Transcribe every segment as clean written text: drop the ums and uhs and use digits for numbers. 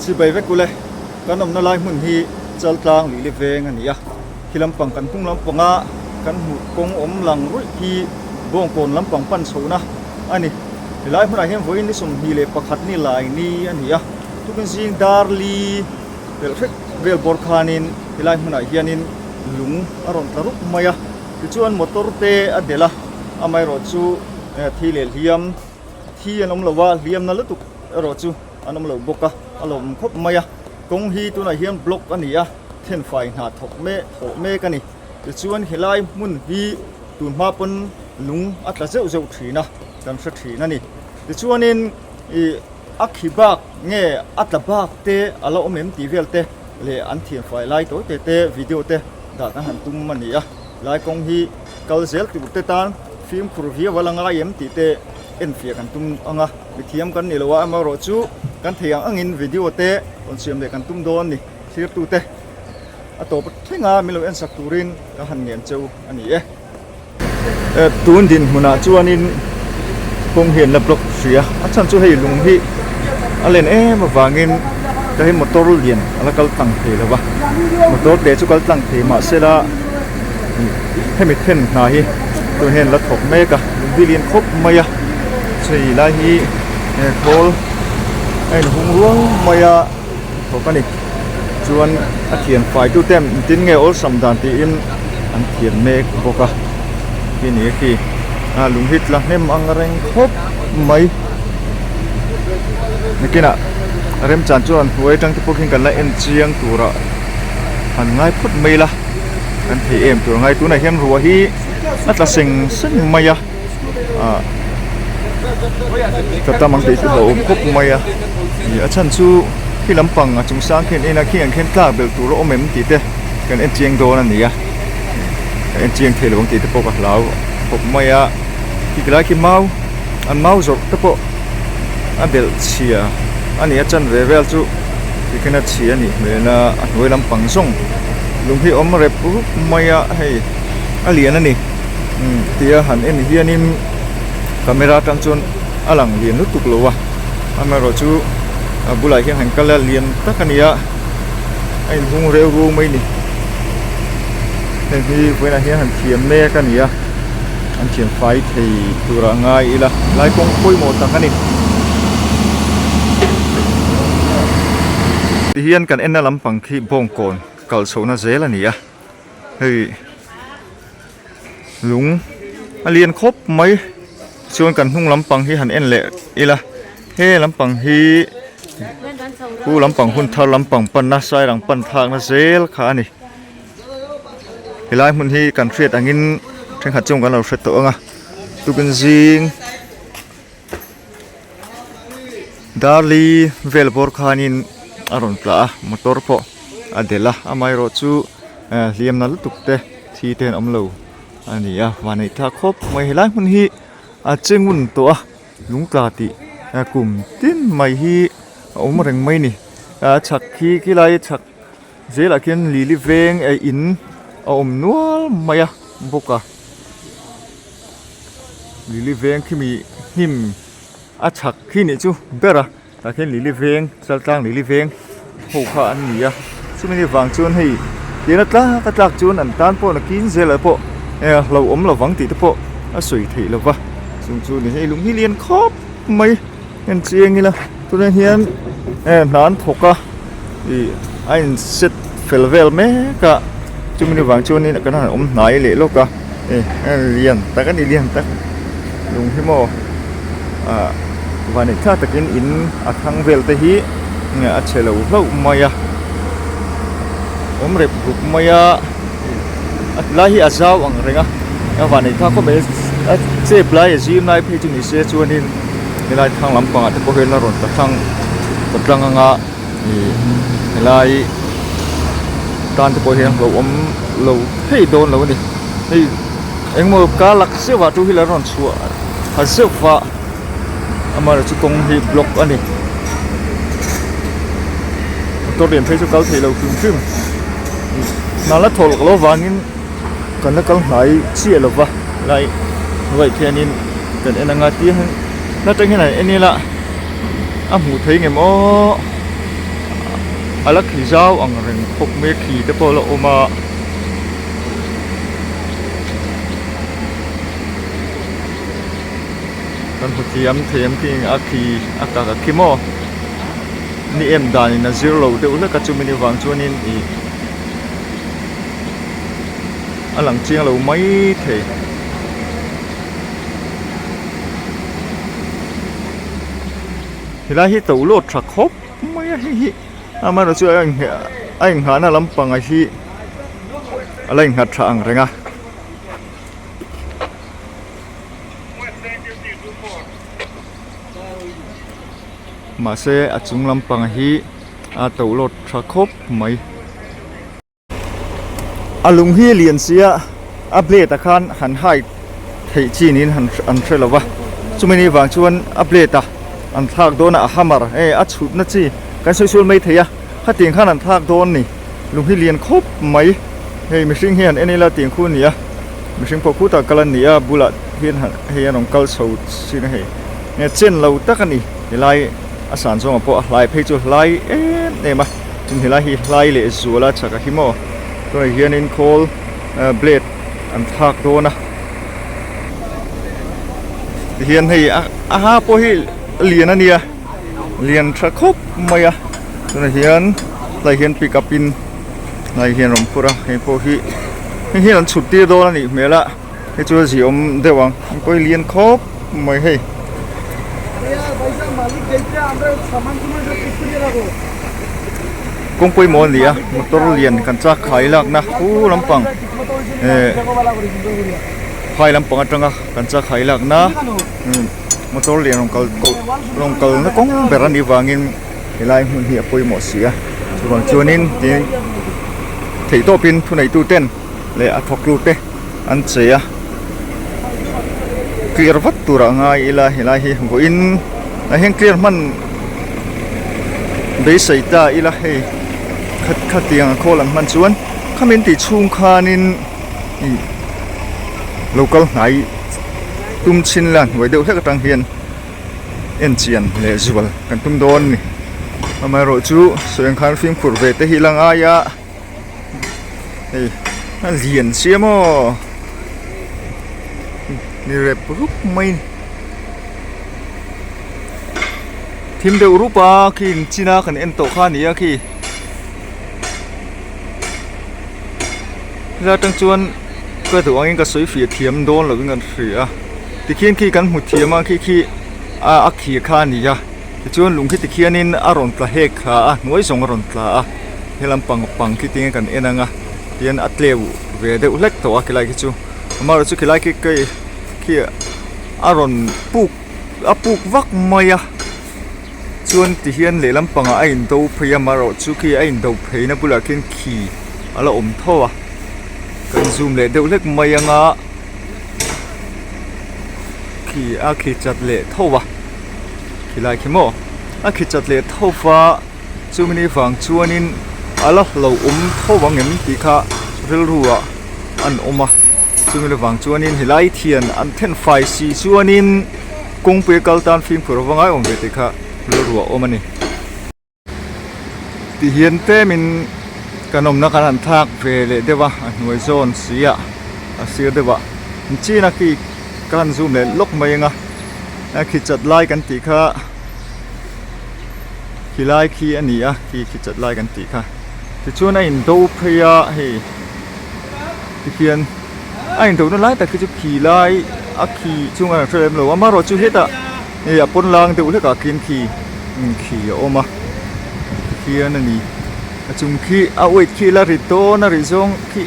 Chibai vek ule, kan awmna lai hmun hi Chaltlang Lili veng a ni a, khi lampang kan hnung lampanga kan hmuh kawng awm lang ruih hi Bawngkawn lampang pan chhohna a ni. Helai hmunah hian vawiin ni 21 ni lai ni a ni a, tukin zing dar li pelh hrek vel bawr khanin helai hmunah hianin lung a rawn tla rup mai a, tichuan motor te a delh a, amaherawhchu thi leh hliam thi an awm lo a, hliamna lutuk erawh chu an awm lo bawk a, a lawm khawp mai a, kawng hi tunah hian block a ni a, thenfai hna thawk mek thawh mek a ni, tichuan helai hmun hi tun hma pawn lung a tla zeuh zeuh thin a, kan hre thin a ni, tichuanin ih a khi bak nge a tla bak te a la awm em tih vel te leh an thianfai lai tawi te te video te dah kan han tum a ni a, lai kawng hi kal zel tur te tan fimkhur viau a la ngai em tih te enfiah kan tum ang a. Mithiam kan ni lo a, amaherawh chu kan thei ang angin video te rawn siam leh kan tum dawn ni. Thirtute a tawp thleng a, min lo ensak turin ka han ngen cheu a ni e. Tun dinhmunah chuanin kawng hi an la block hrih a, a chhan chu hei lung hi a len em avangin ka hei motor lian a la kal tlang thei lo va, motor te chu kal tlang thei mahsela hemi then hna hi tun hian la thawk mek a lung hi lian khawp mai a chei lai hi khawl a inhung rual mai a thawk a ni chuan a thian fai tu te engtin nge awlsam dan tiin an thian mek bawk a khi ni a khi a lung hi tla hnem ang reng khawp mai nakinah remchan chuan hnuai atang te pawh khian kan la en chiang turah han ngai phawt mai la. Kan thei em tur a ngai tunah hian ruah hi a tla seng seng mai a ah tla tam ang tih chu hlauhawm khawp mai a ih a chhan chu khi lampang a chung sang khian en a khi ang khian tlak belh tur a awm em tih te kan en chiang dawn a ni a kan en chiang thei lo ang tih te pawh ka hlau khawp mai a khi tilai khi mau an mau zawrh te pawh a belh chhia a ni a chanve vel chu. Tikhian a chhi a nih hmel a a hnuai lampang zawng lung hi awm rep rup mai a hei a lian a ni umm tia han en hianin camera atang chuan a lang lian lutuk lo a amaherawh chu a bulah hian han kal a lian tak a ni a a inhung reu ruau mai a ni heng hi vawiinah hian han thiam mek a ni a. An thiam fai thei turah ngai ila lai kawng pawimawh tak a ni. Tihian kan enna lampang khi bawngkawn kal chhohna zel a ni a, hei lung a lian khawp mai chuan kan hnung lampang hi han en leh ila he lampang hi khu lampang hun thar lampang panna sairang pan thlakna zel kha a ni. Helai hmun hi kan hriat angin thenkhat chuan kan lo hre tawh ang a tukin zing darli vel bawr khanin a rawn tla a motor pawh a delh a amaherawh chu hliam na lutuk te thi te an awm lo a ni a vanneih thlak khawp mai helai hmun hi a che ngun tawh a lungtla tih kum tin mai hi a awm reng mai a ni a chhak khi khilai chhak. Zelah khian lili veng eh in a awm nual mai a bawk a lili veng khimi hnim a chhak khi nih chu ber a tah khian lili veng chaltlang lili veng ho kha an ni a chumi ni vang chuan hei tiang a tlak a tlak chuan an tan pawh nakin zelah pawh eh hlauhawm lovang tih te pawh a sawi theih lova chung chu ni hei lung hi lian khawp mai. En chiang ila tunah hian eh hna an thawk a ih a in set fel vel mek a chumi ni vang chuanin kan han awm hnai leh lawk a eh lian tak a ni lian tak lung hi maw ah vanneih thlak takin in a thang vel te hi a chhe lo hlauh mai a awm rep rup mai a a ti lai hi a zau ang reng a a vanneih thlak khawp mai a chep lai a zim lai phei chu ni se chuanin. Helai thlang lampangah te pawh hian a rawn tla tlang tla tlang anga ih helai tan te pawh hian hlauhawm lo thei dawn lo a ni hei engmaw ka lak zeuh ah two wheeler a rawn chhuah ha zeuh va amaherawhchu kawng hi block a ni motor lian phei chu kal theih loh hrim hrim hna la thawh lawk loh avangin. Kan la kal hnai chiah lo va lai hnuaiah khianin kan en anga tia heng hla tang hian han en ila a hmuh theih ngem aw A la khi zau ang reng khawp mai a khi te pawh a la awm a. Kan hmu thiam thei ang khi a khi a kak a khi maw ni em danin a zir lo deuh hlek a chumi ni vang chuanin ih a lang chiang lo mai thei. Helai hi to lawt tha khawp mai a hei hi amaherawhchu chu a innghe a inghahna lampang hi a la innghat tha ang reng a. Mahse a chung lampang hi a to lawt tha khawp mai. A lung hi lian sia a blade ah khan han hide theih chi niin han an hre lo va chumi ni vang chuan a blade a an thlak dawn a a hammer hei a chhutna chi kan sawi sual mai thei a khatiang khan an thlak dawn ni lung hi lian khawp mai hei mihring hi han en ila tiang khu a ni a mihring pawh khutah kal a ni a bulah hian hei an rawn kal chho chin a hei chen lo tak a ni helai a san zawngah pawh a hlai phei chu a hlai em em a. Tin helai hi hlai leh zual a chak a hi maw tunah hianin khawl blade an thlak dawn a tihian hei a ha pawh hi lian a nia lian tha khawp mai a tunah hian tlai hian pick up in tlai hian rawn phur a hei pawh hi hei hian an chhut tir dawn a nih hmel a. Hei chu a ziawm deuh ang hei pawh hi lian khawp mai hei. Kawng pawimawh a ni a motor lian kan chak khai lakna hu lampang eh phai lampang atanga kan chak khai lakna motor lian rawn kal rawn kalna kawng ber a nih vangin helai hmun hi a pawimawh si a chuvang chuanin tin theihtawpin thuneituten leh a thawk lut te an chei a clear vat tur ah ngai ila helai hi vawiin ah hian clear hman beisei ta ila hei khatiang a khawl an hman chuan khami an tih chhung khanin ih lo kal hnai tum chhin la hnuai deuh hlek atang hian en chian leh zual kan tum dawn a ni amaherawhchu sawi ang khan fimkhur ve te hi la ngai a. Hei a lian sia maw ni rep rup mai a ni thim deuh rup a khi in chin a kan en tawh kha a ni a khi helai atang chuan ka duh angin ka sawi fiah thiam dawn lovin ka hria a tikhian khi kan hmu thiam a khi khi a khi kha a ni a. Tichuan lung khi tikhianin a rawn tla hek thla a, hnuai zawng a rawn tla a, he lampang pang khi tinge kan en ang a, tihian a tleu ve deuh hlek tawh a khilai khi chu, amaherawhchu chu khilai khi kei khi a rawn puk a puk vak mai a, chuan tihian lehlam pangah a indo phei a amaherawhchu khi a indo pheina bulah khian khi a la awm tho a, kan zoom leh deuh hlek mai ang a, khi a khi chat leh tho a. Khilai khi maw a khi chat leh tho va chumi vang chuanin a la hlo awm tho ang em tih kha rilru ah an awm a chumi vang chuanin helai thian an then fai si chuanin kawngpui a kal tan fimkhur ava ngai awm ve tih kha rilru ah a awm a ni. Ti hian tlemin kan awmna kan han thlak ve leh deuh a a hnuai zawn si ah a sir deuh ah chin a khi ka han zoom leh lawk mai ang a a khi chat lai kan tih kha khi lai khi a ni a khi khi chat lai kan tih kha tichuan a in do phei a hei tikhian a in do na lai tak hi chu khi lai a khi chung a lang hre lem lo a amaherawhchu hetah Hei a pawn lang deuh hlek ah khian khi khi a awm a tikhian a ni a chung khi a weight khi la rit dawn a rih zawng khi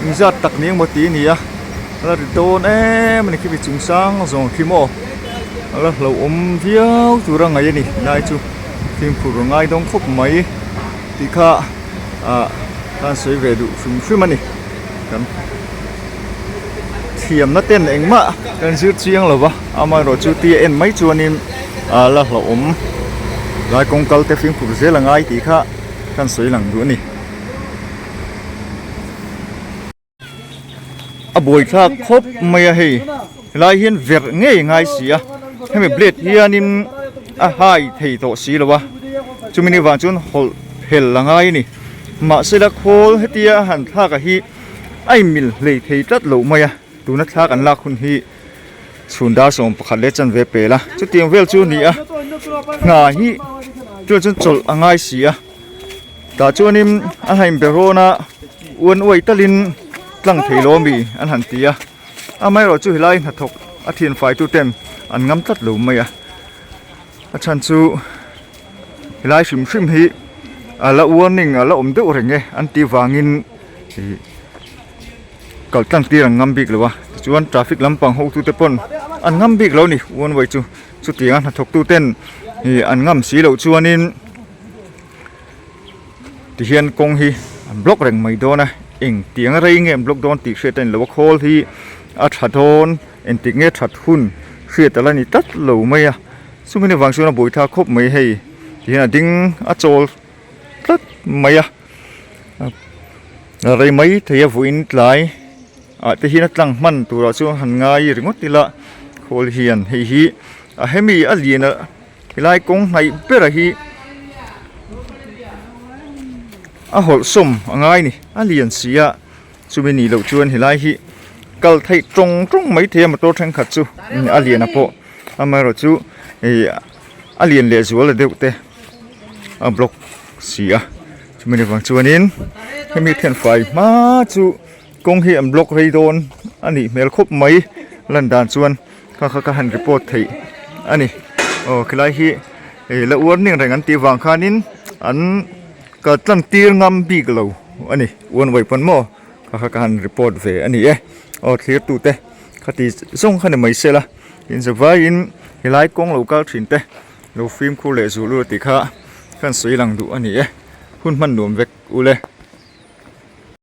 engzat tak ni emaw tih a ni a la rit dawn em a ni khi mi chung sang zawng khi maw a la hlauhawm viau tur a ngaih a ni helai chu fimkhur a ngai dawn khawp mai tih kha ah khan sawi ve duh hrim hrim a ni kan thiamna ten engmah kan zir chiang lo va. Amaherawh chu tia en mai chuanin a la hlauhawm lai kawng kal te fimkhur zel a ngai tih kha kan sawi lang duh a ni. A buaithlak khawp mai a hei helai hian verh ngei ngai si a hemi blade hianin a hai thei tawh si lo a chumi ni vang chuan hawlh. hel a ngai a ni. Mahsela khawl hetia a han thlak a hi a inmil hlei thei tlat loh mai a, tuna thlak an lak hun hi chhun dar 11 leh chanve pel a, chutiang vel chu a ni a, hna hi chuan chuan chawlh a ngai si a, tah chuanin a han inbe rawn a, uan uai talin tlang thei lo ami an han ti a, amaherawhchu helai hnathawk a thianfai tu ten an ngam tlat lo mai a. A chhan chu helai hrim hrim hi a la warning a la awm deuh reng e an tih vangin ih kal tlang tir an ngam bik lo a tichuan traffic lampang hotute pawn an ngam bik lo a ni one way chu chutianga hnathawk tu ten ih an ngam si loh chuanin tihian kawng hi an block reng mai dawn a engtiang a rei nge an block dawn tih hriat a ni lo a khawl hi a tha dawn. Engtik nge that hun hriat a la ni tlat lo mai a, chumi avang chuan a buai thlak khawp mai hei tihian a ding a chawl tlat mai a, a rei mai thei a vawiin tlai ah te hian a tlang hman turah chuan han ngai ringawt ila khawl hian hei hi a hemi a lian a helai kawng hnaih ber a hi a hawlh sawm a ngai a ni a lian si a. Chumi nih loh chuan helai hi kal theih tawng tawng mai thei a motor thenkhat chu a lian a pawh amaherawh chu ih a lian leh zual a deuh te a block si a chumi ni vang chuanin hemi thianfai hma chu kawng hi an block rei dawn a nih hmel khawp mai lan dan chuan kha kha ka han report theih a ni aw khilai hi ih la warning reng an tih vang khanin an. Ka tlang tir ngam bik lo a ni one way pawn maw kha kha ka han report ve a ni e aw thlir tu te khati zawng kha ni mai se la tin zavaiin helai kawng lo kal thin te lo fimkhur leh zul ur tih kha ka han sawi lang duh a ni e hun hman nuam vek ule.